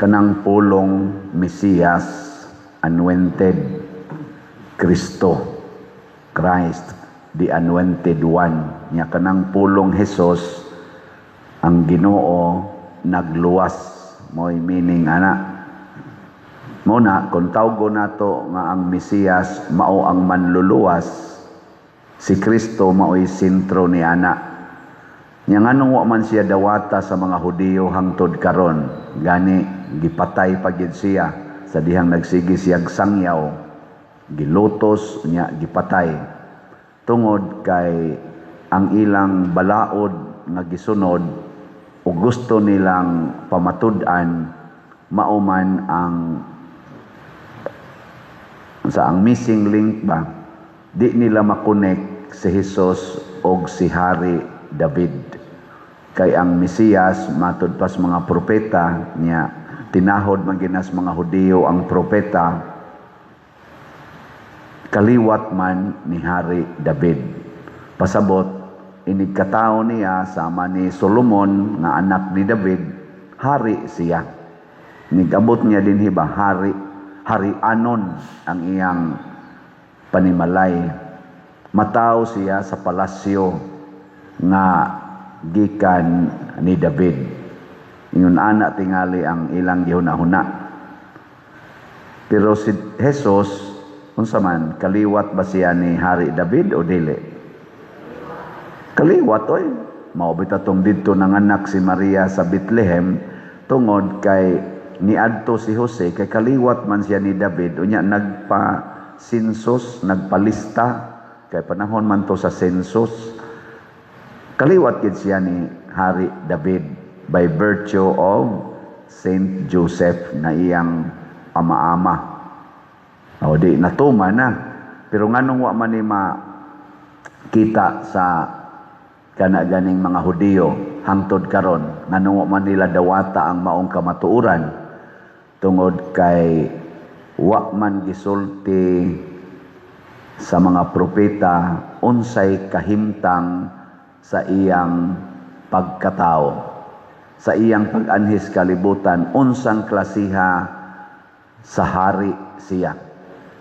Kanang pulong Mesiyas, anointed, Kristo, Christ, the anointed one. Nya kanang pulong Jesus, ang Ginoo nagluwas, mo'y meaning ana. Mao na kung tawgo nato nga ang Mesiyas mao ang manluluwas, si Kristo mao'y sentro ni ana. Nya nganong wa man siya dawata sa mga Hudiyo hangtod karon? Gani gipatay pa gyud siya sa dihang nagsige siyag sangyaw, gilutos nya gipatay. Tungod kay ang ilang balaod nga gisunod o gusto nilang pamatud-an mao man ang sa ang missing link ba, di nila makonek si Jesus og si Hari David. Kay ang Mesiyas, matud pas mga propeta niya, tinahod man ginas mga Hudiyo ang propeta, kaliwat man ni Hari David. Pasabot, inig katao niya sama ni Solomon nga anak ni David, hari siya. Nigabot niya dinhi ba, hari, hari anon ang iyang panimalay. Mataw siya sa palasyo nga gikan ni David. Ingon ana tingali ang ilang gihuna-huna. Pero si Jesus, unsa man, kaliwat ba siya ni Hari David o dili? Kaliwat oy. Mao bitaw tong didto nanganak si Maria sa Bethlehem tungod kay niadto si Jose kay kaliwat man siya ni David, unya nagpa census, nagpalista kay panahon man to sa census. Kaliwat gid siya ni Hari David by virtue of Saint Joseph na iyang ama-ama. O di natuma na. Pero nganong wa man ni makita sa kana ganing mga Hudiyo hangtod karon? Nganong wa man nila dawata ang maong kamatuoran? Tungod kay wa man gisulti sa mga propeta unsay kahimtang sa iyang pagkatao, sa iyang pag-anhis kalibutan, unsang klasiha sa hari siya.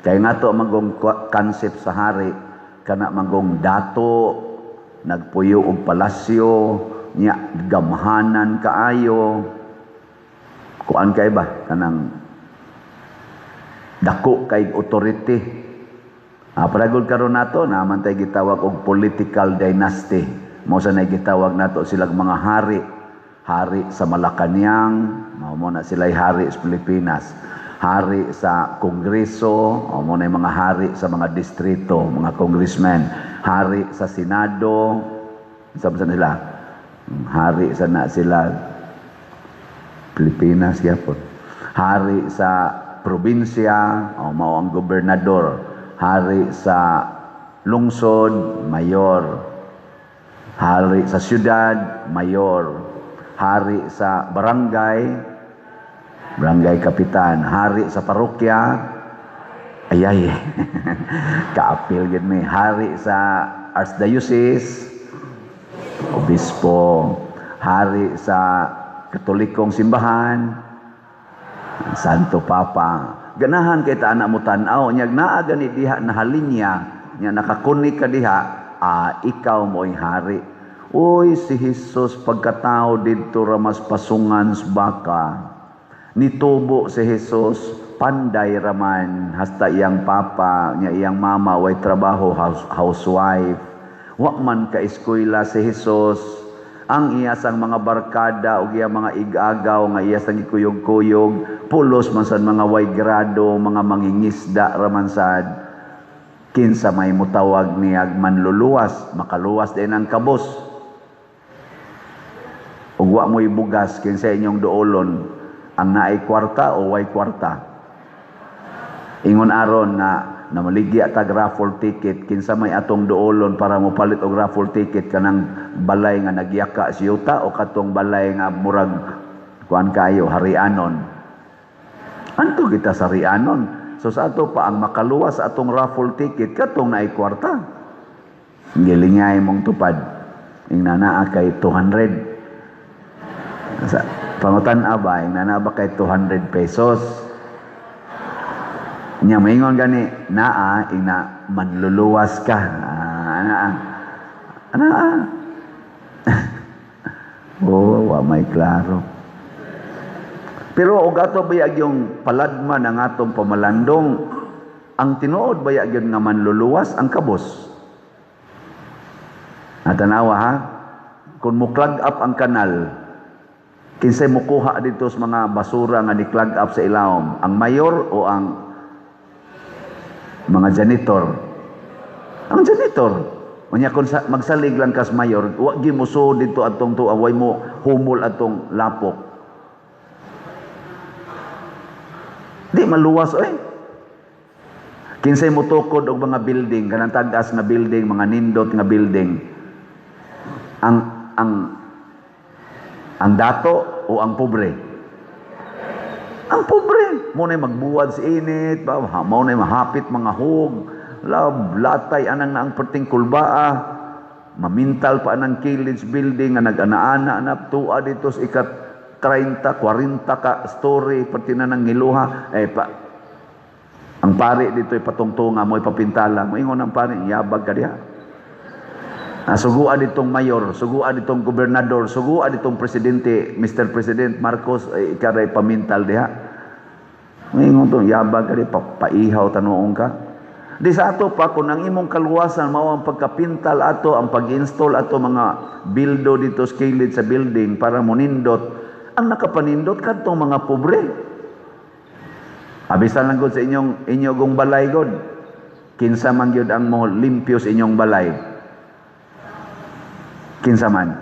Kay nga to magong concept sa hari, kana magong dato, nagpuyo og palasyo nya, gamhanan kaayo, kuan kay ba, kanang dako kay authority. Paragol karon nato naman tay gitawag og political dynasty. Mao sa nay gitawag nato silang mga hari. Hari sa Malacañang, mao mo na sila'y hari sa Pilipinas. Hari sa Kongreso, mao mo na yung mga hari sa mga distrito, mga congressmen. Hari sa Senado, sa sila? Hari sa na sila Pilipinas gyapon. Hari sa probinsya, o mao ang gobernador. Hari sa lungsod, mayor. Hari sa syudad, mayor. Hari sa barangay, barangay kapitan. Hari sa parokya, ayay, kaapil gid mi. Hari sa archdiocese, obispo. Hari sa Katolikong simbahan, Santo Papa. Ganahan kay ta anak mo tan-aw, nya naa gani diha na halinya, nya nakakunik ka diha, ikaw mo'y hari. Uy, si Jesus pagkatao didto ra mas pasungan sa baka. Nitubo si Jesus, panday raman, hasta iyang papa, nya iyang mama way trabaho, housewife. Wa man ka eskwela si Jesus. Ang iya sang mga barkada o iya mga igagaw nga iya sang gikuyog-kuyog, pulos man sad mga way grado, mga mangingisda raman sad. Kinsa may mutawag niyag manluluwas, makaluwas din ang kabos. Ug wa mo'y bugas, kinsa inyong duolon, ang naay kwarta o way kwarta? Ingon aron nga namaligya tag raffle ticket, kinsa may atong duolon para mopalit og raffle ticket, kanang balay nga nagyaka si yuta o katong balay nga murag kuan kayo, harianon? Anto kita sa harianon. So sa ato pa ang makaluwas sa atong raffle ticket katong naay kwarta. Gilingay mong tupad. Ing naa kay 200. Sa pangutan-a ba, naa ba kay 200 pesos? Nya maingon gani, naa, ina manluluwas ka. Ah, naa. Naa. Oh, wa may klaro. Pero og ato bayag yung paladman ang atong pamalandong, ang tinuod bayag yun nga manluluwas ang kabos. Natanawa ha? Kung mo clog up ang kanal, kinsay mukuha dito sa mga basura nga ni clog up sa ilawom? Ang mayor o ang mga janitor? Ang janitor. Unya kung sa, magsalig lang kas mayor, wa gyud mo suod dito atong tuwa, way mo humol atong lapok. Di maluwas oy. Kinsay motukod og mga building, kanang tag-as nga building, mga nindot nga building. Ang dato o ang pobre? Ang pobre, mo na magbuwad sa init, ba, mo na mahapit mga hug, lab, latay anang na ang perting kulbaa, mamintal pa anang kilid building nga nag-ana-ana na tuwa dito sa ikat 30, 40 ka story pati na nang ngiluha eh pa ang pari dito ipatungtunga mo ipapintala mo ingon ang pari, yabag ka diha. Ah, sugua ditong mayor, sugua ditong gobernador, sugua ditong presidente, Mr. President Marcos, eh, ikaray pamintal diha. Ingon to, yabag ka diha, paihaw tanuong ka. Di sa ato pa, kung ang imong kaluwasan, mao ang pagkapintal ato, ang pag-install ato mga bildo dito sa kilid sa building para monindot, ang nakapanindot kadtong mga pobre. Abisan lang gud sa inyong inyong balay god. Kinsa man gyud ang mo limpyo sa inyong balay? Kinsa man?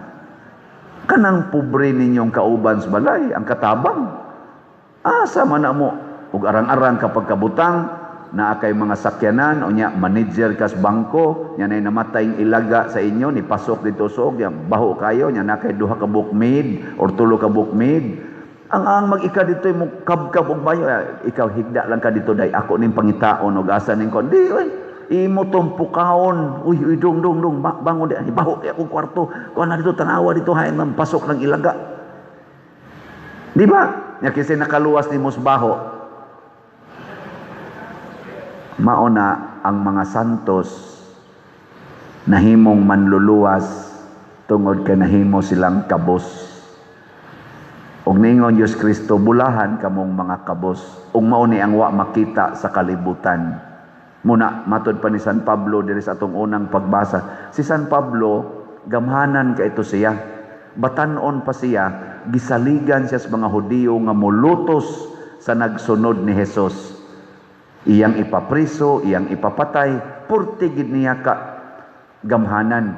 Kanang pobre ninyong kauban sa balay, ang katabang. Asa man na mo ug arang-arang kapag kabutang naa kay mga sakyanan o nya manager kas bangko nya nay namatay ilaga sa inyo ni pasok dito suog nya baho kayo nya na kay duha ka bookmaid or tulo ka bookmaid ang mag-ika dito mo kabkab og bayo, eh, ikaw higda lang ka dito day ako ning pangitaon og asa ning kon di oy imo tong pukaon, uy uy, dong dong dong, bangon di baho di akong kwarto kuan na dito, tanawa dito hain man pasok ng ilaga, di ba? Nya kasi nakaluwas ni baho. Mauna ang mga santos nahimong manluluwas tungod kay nahimo silang kabos. Ug ningon Diyos Kristo, bulahan kamong mga kabos. Ug mao ni ang wa makita sa kalibutan. Muna matod pa ni San Pablo diri sa atong unang pagbasa. Si San Pablo gamhanan ka ito siya. Batan-on pa siya, gisaligan siya sa mga Hudiyo nga molutos sa nagsunod ni Jesus. Iyang ipapriso, iyang ipapatay, purti gid niya ka gamhanan.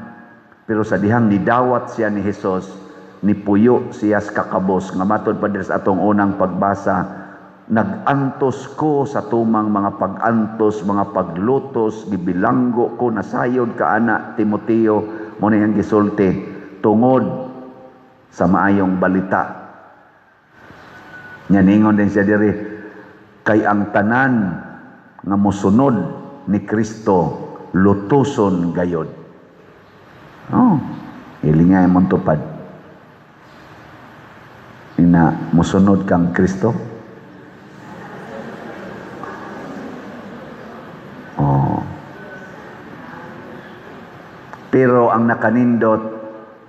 Pero sa dihang nidawat siya ni Jesus, nipuyo siya sa kakabos. Nga matod pa diri sa atong unang pagbasa, nag-antos ko sa tumang mga pag-antos, mga paglutos, gibilanggo ko, nasayod ka ana, Timoteo, mo na iyang gisulti, tungod sa maayong balita. Nya ningon din siya diri, kay ang tanan nga mosunod ni Kristo lutuson gayod. Oh, ilingay mong tupad. Ina mosunod kang Kristo. Oh. Pero ang nakanindot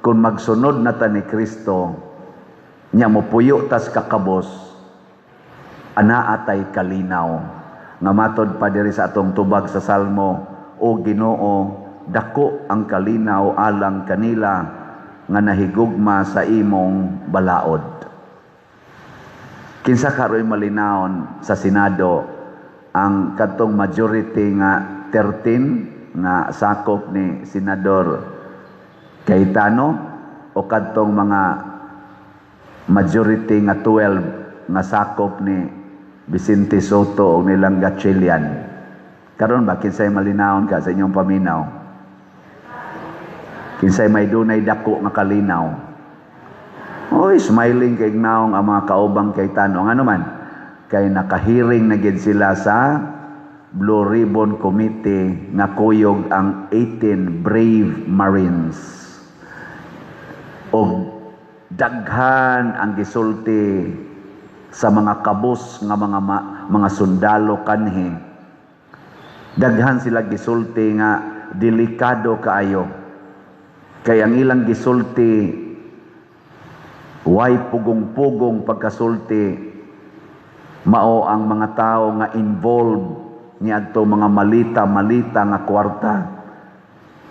kung magsunod na ta ni Kristo, nya mopuyo tas kakabos, ana atay kalinaw. Nga matod pa diri sa atong tubag sa Salmo, O Ginoo, dako ang kalinaw alang kanila nga nahigugma sa imong balaod. Kinsa karoy malinawon sa Senado ang kadtong majority nga 13 nga sakop ni Senador Cayetano o kadtong mga majority nga 12 nga sakop ni Vicente Soto o nilang Gatchalian? Karon ba kinsay malinawon ka sa inyong paminaw? Kinsay may dunay dako nga kalinaw? Oy, smiling kay naong ang mga kaubang Cayetano. Ang ano man, kay nakahiring na gid sila sa Blue Ribbon Committee nga kuyog ang 18 brave Marines. Og Daghan ang gisulti sa mga kabus nga mga sundalo kanhi. Daghan sila gisulti nga delikado kaayo. Kay ang ilang gisulti, way pugong-pugong pagkasulti, mao ang mga tao nga involved niadto mga malita-malita nga kwarta.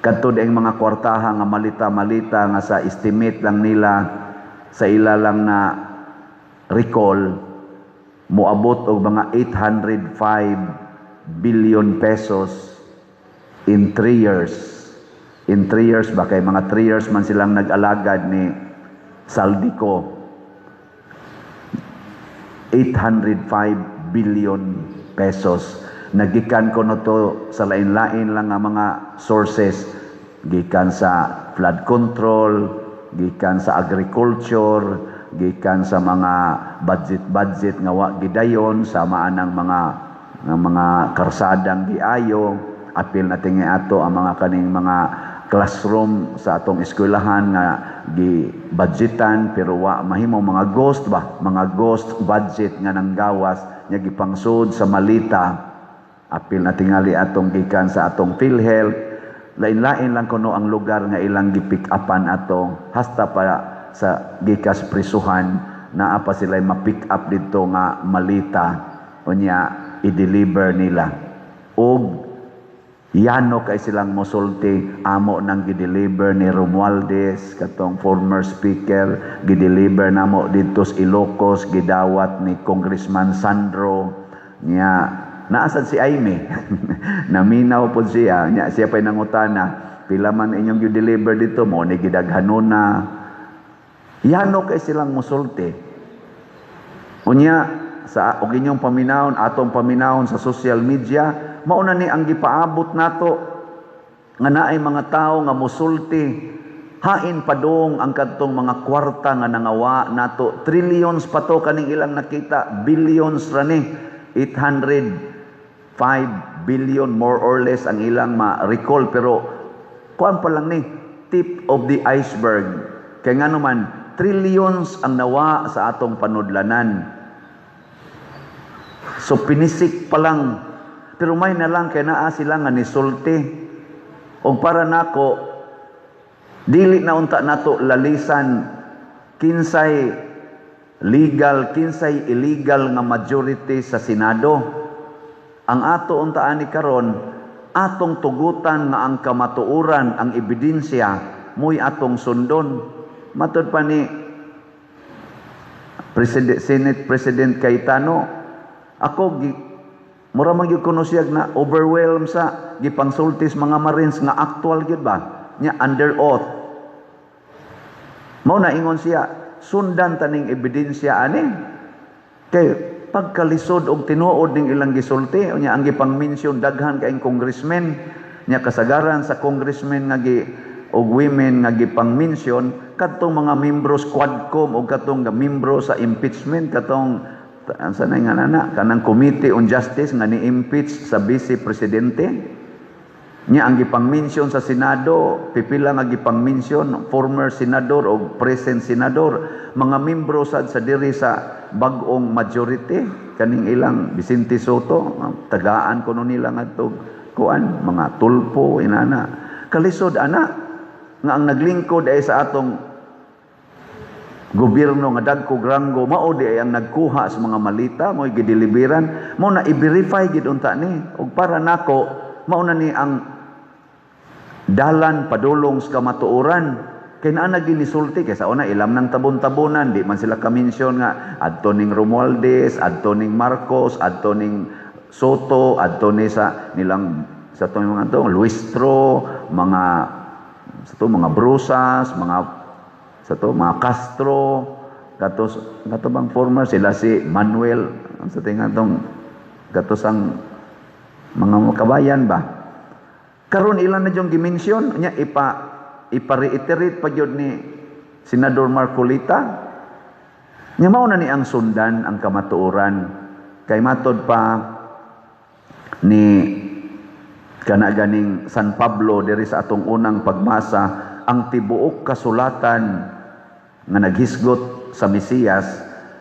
Kadto ang mga kwartaha nga malita-malita nga sa estimate lang nila, sa ila lang na recall, moabot og mga 805 billion pesos in 3 years. In 3 years ba, kay mga 3 years man silang nag-alagad ni Zaldy Co. 805 billion pesos. Nagikan ko no to sa lain-lain lang nga mga sources, gikan sa flood control, gikan sa agriculture, gikan sa mga budget-budget nga wa gidayon, sama anang mga karsadang giayo, apil na tingi ato ang mga kaning mga classroom sa atong eskwelahan nga gi-budgetan pero wa mahimo, mga ghost ba, mga ghost budget nga nanggawas nya gipangsud sa malita, apil na tingali atong gikan sa atong PhilHealth. Lain-lain lang kuno ang lugar nga ilang gi-pick upan ato, hasta pa sa gikas prisuhan naa pa sila ma-pick up didto nga malita, unya i-deliver nila og yano kay silang mosulti, amo nang gi-deliver ni Romualdez, katong former speaker, gi-deliver namo didto sa Ilocos, gidawat ni Congressman Sandro. Nya naasad si Aimee, naminaw pod siya. Nya siya pa'y nangutana, "Pila man inyong gi-deliver dito?" Mo ni gidaghanona. Yano kay silang mosulti. Unya sa og inyong paminawon, atong paminawon sa social media, mao na ni ang gipaabot nato nga naay mga tawo nga mosulti hain padong ang kadtong mga kwarta nga nangawa nato. Trillions pa to kaning ilang nakita, billions ra ni. 805 billion more or less ang ilang ma-recall, pero kuan pa lang ni, tip of the iceberg, kay ngano man trillions ang nawa sa atong panudlanan. So pinisik pa lang, pero may na lang kay naa sila nga nisulti. Og para nako, dili na unta nato lalisan kinsay legal, kinsay illegal nga majority sa Senado. Ang ato unta ani karon, atong tugutan nga ang kamatuoran, ang ebidensya mo'y atong sundon. Matod pa ni President, Senate President Cayetano, ako gi, mura man gyud kuno siya na overwhelm sa gipangsultis mga Marines nga actual gyud ba nya under oath. Mao na ingon siya, sundan taning ebidensya ani, kay pagkalisod og tinuod ning ilang gisulti. Unya ang gipang-mention, daghan kaayong congressmen. Nya kasagaran sa congressmen nga gi og women nga gipang-mention, kadtong mga membros Quadcom o katong nga membro sa impeachment, katong sa na nga nana kanang Committee on Justice nga ni-impeach sa vice presidente. Nya ang gipang-mention sa Senado, pipila nga gipang-mention, former senador o present senador, mga membro sad sa diri sa bag-ong majority, kaning ilang Vicente Sotto, tagaan kuno nila ngadto kuan, mga Tulfo inana. Kalisod ana nga ang naglingkod ay sa atong gobyerno nga dagko ranggo, mao di ay ang nagkuha sa mga malita, mo gideliveran. Mo na i-verify gid unta ni, ug para nako mao na ni ang dalan padulong sa kamatuoran, kay naa na ginisulti. Kay sa una ilam ng tabon-tabonan, di man sila ka-mention nga adto ning Romualdez, adto ning Marcos, adto ning Sotto, adto ni sa nilang sa to mga to Luistro, mga sa to mga Brosas, mga sa to mga Castro, katos kato bang former sila si Manuel, ang sa tinga tong katos ang mga kabayan ba. Karon ilan na yung gi-mention nya, ipa-reiterate pa gyud ni Senador Marcoleta. Nya mao na ni ang sundan ang kamatuoran, kay matod pa ni kana ganing San Pablo diri sa atong unang pagbasa, ang tibuok kasulatan nga naghisgot sa Mesiyas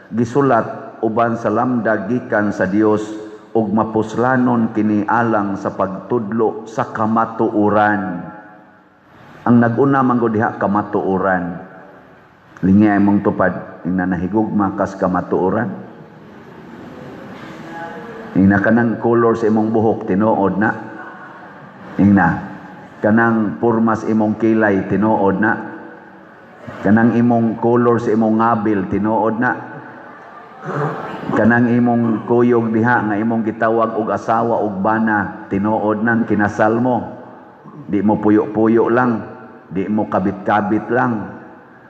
gisulat uban sa lamdag gikan sa Dios ug mapuslanon kini alang sa pagtudlo sa kamatuoran. Ang nag-una man gud diha, kamatuoran. Lingi ay mong tupad, ingna nahigugma kas kamatuoran. Ingna kanang color sa imong buhok, tinuod na. Ingna kanang pormas imong kilay, tinuod na. Kanang imong color sa imong ngabil, tinuod na. Kanang imong kuyog diha nga imong gitawag og asawa og bana, tinuod nang kinasal mo. Di mo puyo-puyo lang, di mo kabit-kabit lang.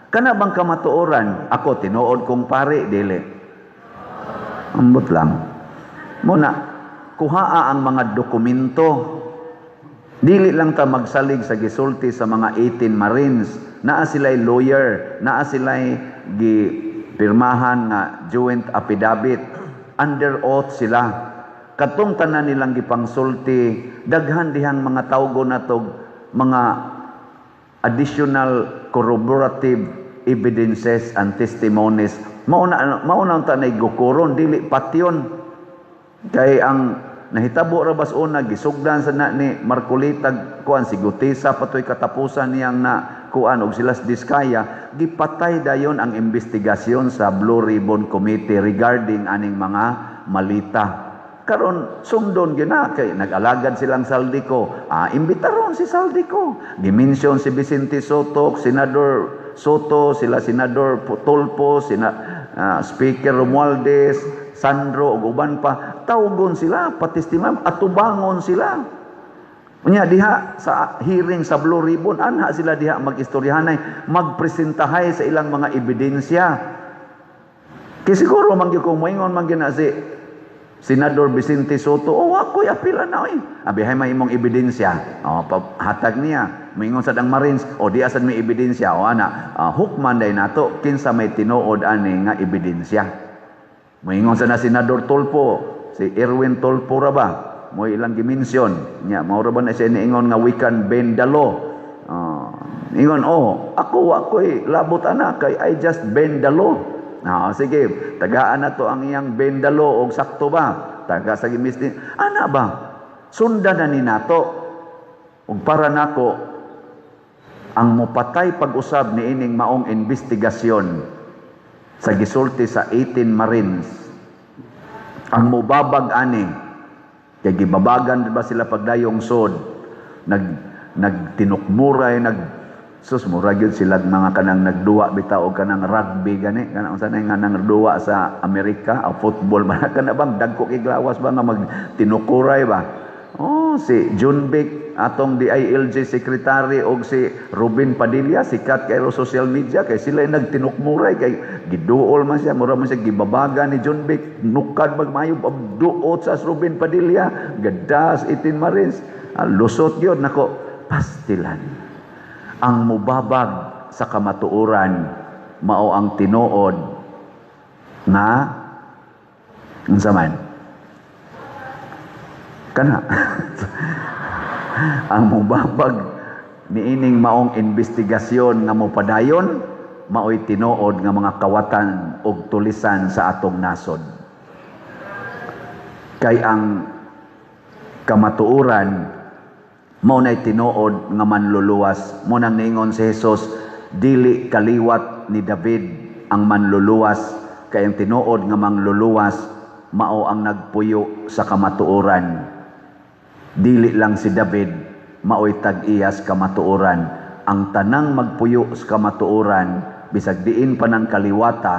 Kana bang kamatuoran? Ako tinuod kong pare, dili. Ambot lang. Muna, kuhaa ang mga dokumento. Dili lang ta magsalig sa gisulti sa mga 18 Marines. Naa sila'y lawyer, naa sila'y gipirmahan nga joint affidavit. Under oath sila. Katong tanan nilang gipangsulti, daghan dihang mga tawgo natog mga additional corroborative evidences and testimonies. Mao na ta nay gukuron, dili patyon. Kay ang nahitabo ra bas una, gisugdan sa na ni Marcoleta, kuan, si Guteza patoy katapusan niyang na kuan og sila sa Diskaya, gipatay dayon ang investigasyon sa Blue Ribbon Committee regarding aning mga malita. Karon sundon gina kay nag-alagad silang Zaldy Co. Ah, imbitaron si Zaldy Co. Gimension si Vicente Soto, Senador Sotto, sila Senador Tulfo, sina Speaker Romualdez, Sandro ug uban pa. Tawgon sila, patestimam, atubangon sila. Unya diha sa hearing sa Blue Ribbon, anha sila diha mag-istoryahanay, magpresentahay sa ilang mga ebidensya. Kay siguro man gyud kung moingon man gyud na si Senador Vicente Sotto, "Oh, ako'y apila na oy." "Abi hay may imong ebidensya." Oh, hatag niya. Moingon sad ang Marines, "O di asad may ebidensya?" O ana, hukman day nato kinsa may tinuod ani nga ebidensya. Moingon sa na Senador Tulfo, si Erwin Tulfo ra ba? Mo ilang gimension. Nya mao ra ba na siya niingon nga we can bend the law. Ingon, "Oh, ako ako'y labot ana kay I just bend the law." Ah, sige, tagaan na to ang iyang bend the law og sakto ba? Taga sa gimis din. Ana ba? Sundan na ni nato. Ug para nako, ang mupatay pag-usab ni ining maong investigasyon sa gisulti sa 18 Marines, ang mubabag ani, kay gibabagan ba sila pagdayong sod, nagtinukmuray, sus, mura gyud sila mga kanang nagduwa bitaw og kanang rugby gani, kanang unsa na nga nang duwa sa Amerika o football ba, kana bang dagko kay glawas ba nga magtinukuray ba. Oh, si Jonvic, atong DILG secretary, og si Robin Padilla, sikat kay social media kay sila ay nagtinukmuray kay giduol man siya, mura man siya gibabagan ni Jonvic, nukad magmayo duot sa Robin Padilla, gadas 18 Marines. Ah, lusot gyud nako pastilan. Ang mubabag sa kamatuoran mao ang tinuod nga unsa man kana. Ang mubabag niining maong investigasyon nga mopadayon maoy tinuod nga mga kawatan og tulisan sa atong nasod, kay ang kamatuoran mao nay tinuod nga manluluwas. Mo nang niingon si Jesus, dili kaliwat ni David ang manluluwas, kay ang tinuod nga manluluwas mao ang nagpuyo sa kamatuoran. Dili lang si David maoy tag-iyas kamatuoran. Ang tanang magpuyo sa kamatuoran, bisag diin pa ng kaliwata,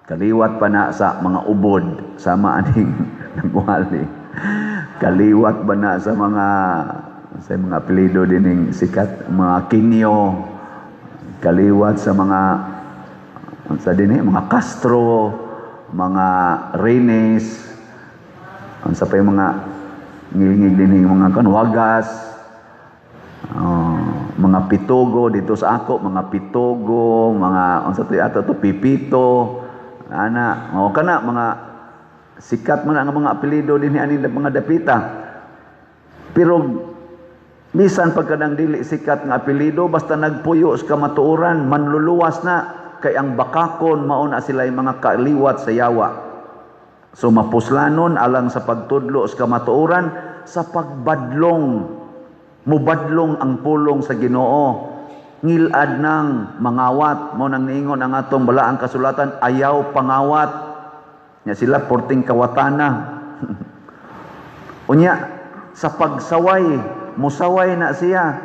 kaliwat pa na sa mga ubod sama aning nagwali, kaliwat ba na sa mga apelyido dining sikat, mga Quinio, kaliwat sa mga sa dinhi, mga Castro, mga Reyes, ang sa pa yung mga ngilingig dinhi, mga kan Wagas, mga Pitogo dito sa ako, mga Pitogo, mga unsa to ato to, Pipito ana, o kana mga sikat man ang mga apelyido dinhi ani mga dapita. Pero bisan pagkadang dili sikat nga apelyido, basta nagpuyo sa kamatuoran, manluluwas na. Kay ang bakakon, mao na sila mga kaliwat sa yawa. So mapuslanon alang sa pagtudlo sa kamatuoran, sa pagbadlong, mubadlong ang pulong sa Ginoo, ngilad nang mangawat. Mao nang niingon ang atong balaang kasulatan, "Ayaw pangawat." Nya sila porting kawatana. Unya sa pagsaway, musaway na siya.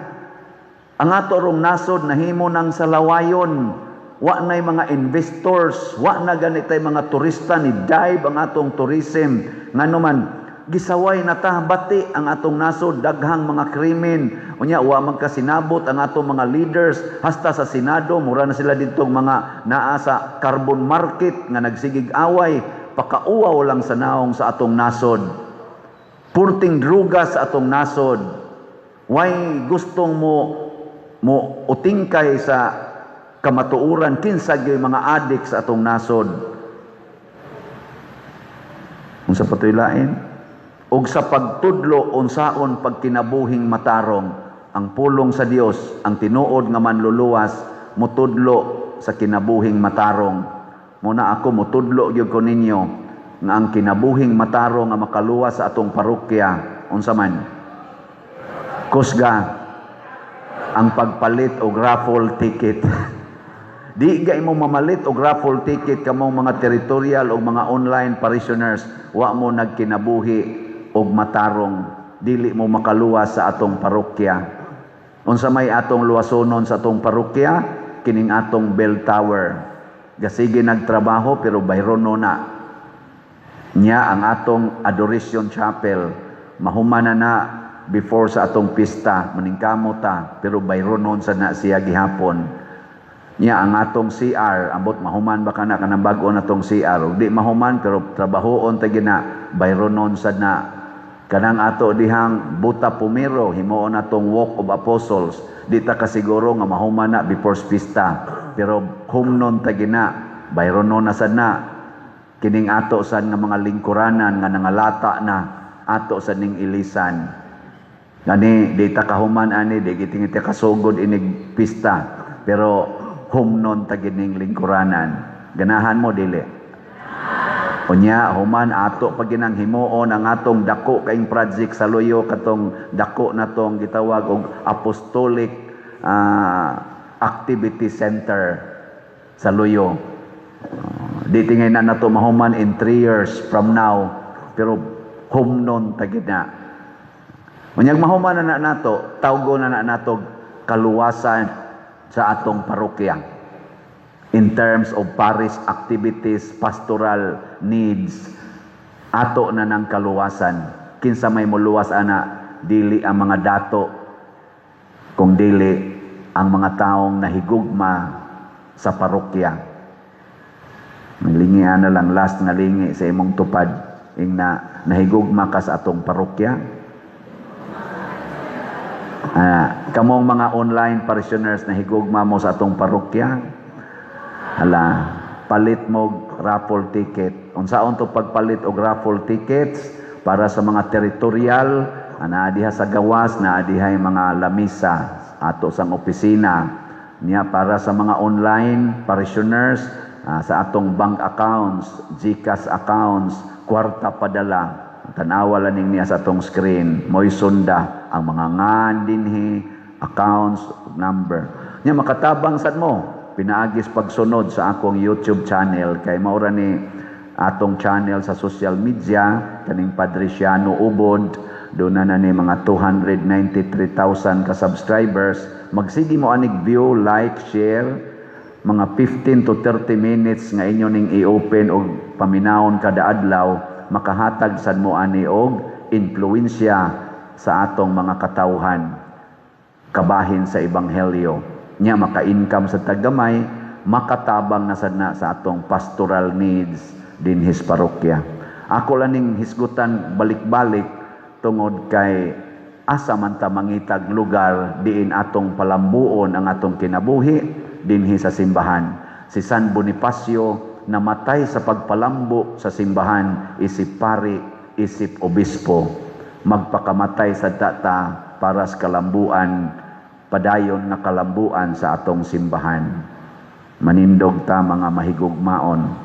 Ang ato rong nasod nahimo ng salawayon. Wa na'y mga investors, wa na ganitay mga turista, ni dive ang atong tourism. Ngano man gisaway na ta, bati ang atong nasod, daghang mga krimen. Unya wa magkasinabot ang atong mga leaders, hasta sa Senado mura na sila ditong mga naa sa carbon market nga nagsigig away. Pakauwaw lang sa naong sa atong nasod. Purting druga sa atong nasod. Way gustong mo mo utingkay sa kamatuoran, kinsa gyud mga adik sa atong nasod. Unsa pa to'y lain? Ug sa pagtudlo unsaon pagkinabuhing matarong. Ang pulong sa Dios, ang tinuod nga manluluwas, mutudlo sa kinabuhing matarong. Muna ako mutudlo gyud ko ninyo nga ang kinabuhing matarong nga makaluwas sa atong parokya, unsa man? Kusga ang pagpalit og raffle ticket. Di gay mo mamalit og raffle ticket kamong mga territorial o mga online parishioners, wa mo nagkinabuhi og matarong, dili mo makaluwas sa atong parokya. Unsa may atong luwasonon sa atong parokya? Kining atong bell tower. Gasige nagtrabaho pero bayrono na. Nya ang atong Adoration Chapel, mahuman na na before sa atong pista, maningkamo ta, pero bayronon sa na siya gihapon. Nya ang atong CR, ambot mahuman ba kana kanang bag-o na tong CR. Ug di mahuman pero trabahoon ta gina, bayronon sad na. Kanang ato dihang Buta Pumiro, himuon atong Walk of Apostles. Di ta kasiguro nga mahuman na before pista, pero humnon ta gina, bayronon na sad na. Kining ato sad nga mga lingkuranan nga nangalata na, ato sad ning ilisan. Gani di ta kahuman ani, di gitingit kasugod inig pista, pero humnon ta gining lingkuranan. Ganahan mo, dili? Unya human, ato pa ginang himuon ang atong dako kaing project sa Luyo, katong dako natong gitawag og Apostolic Activity Center sa Luyo. Di tingay na nato mahuman in 3 years from now, pero humnon ta gina. Unyag mahuman na na nato, tawgo na na nato kaluwasan sa atong parokya in terms of parish activities, pastoral needs, ato na ng kaluwasan. Kinsa may muluwas ana? Dili ang mga dato, kung dili ang mga taong nahigugma sa parokya. Lingi na lang, last nga lingi sa imong tupad, ing na nahigugma ka sa atong parokya. Kamong mga online parishioners, nahigugma mo sa atong parokya? Hala, palit mo raffle ticket. Unsaon to pagpalit og raffle tickets? Para sa mga territorial, naa diha sa gawas, naa diha mga lamisa ato sang opisina. Niya para sa mga online parishioners, sa atong bank accounts, GCash accounts, kwarta padala. Tanawa lang niya sa atong screen, mo'y sunda ang mga ngan dinhi, accounts number. Nya makatabang sad mo pinaagis pagsunod sa akong YouTube channel, kay maura ni atong channel sa social media, kaning Padre Siano Ubod. Doon na na ni mga 293,000 ka subscribers. Magsige mo anig view, like, share, mga 15 to 30 minutes nga inyo ning i-open og paminawon kada adlaw, makahatag sad mo ani og influensya sa atong mga katawhan kabahin sa ebanghelyo. Nya maka-income sa tagamay, makatabang na sad na sa atong pastoral needs dinhi sa parokya. Ako lang ning hisgutan balik-balik tungod kay asa man ta mangitag lugar diin atong palambuon ang atong kinabuhi? Dinhi sa simbahan. Si San Bonifacio namatay sa pagpalambo sa simbahan isip pari, isip obispo. Magpakamatay sa tata para sa kalambuan, padayon nga kalambuan sa atong simbahan. Manindog ta, mga mahigugmaon.